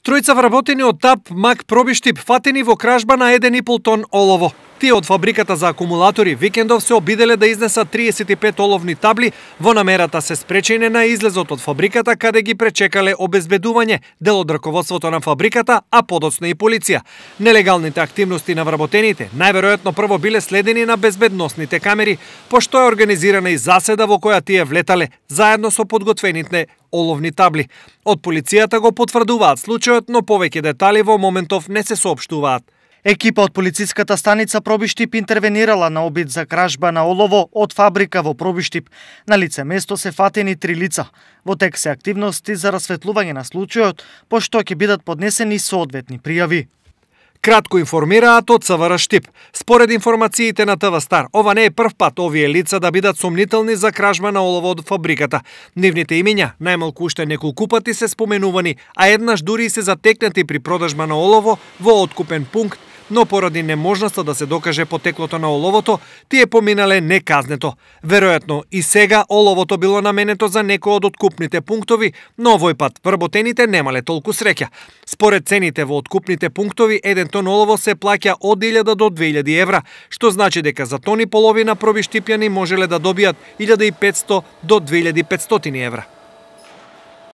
Тројца вработени од ТАП МАК Пробиштип фатени во кражба на 1,5 тон олово. Тие од фабриката за акумулатори Викендов се обиделе да изнесат 35 оловни табли во намерата се спречене на излезот од фабриката каде ги пречекале обезбедување, дел од раководството на фабриката, а подоцна и полиција. Нелегалните активности на вработените најверојатно прво биле следени на безбедносните камери, пошто е организирана и заседа во која тие влетале заедно со подготвените оловни табли. Од полицијата го потврдуваат случајот, но повеќе детали во моментов не се соопштуваат. Екипа од полициската станица Пробиштип интервенирала на обид за кражба на олово од фабрика во Пробиштип. На лице место се фатени 3 лица. Во тек се активности за расветлување на случајот, пошто ќе бидат поднесени соодветни пријави. Кратко информираат од ЦВР Штип. Според информациите на ТВ Стар, ова не е прв пат овие лица да бидат сомнителни за кражба на олово од фабриката. Нивните имиња најмалку уште неколку пати се споменувани, а еднаш дури и се затекнати при продажба на олово во откупен пункт, но поради неможноста да се докаже потеклото на оловото, тие поминале неказнето. Веројатно и сега оловото било наменето за некој од откупните пунктови, но овој пат вработените немале толку среќа. Според цените во откупните пунктови, 1 тон олово се плаќа од 1000 до 2000 евра, што значи дека за тон и половина пробиштипјани можеле да добијат 1500 до 2500 евра.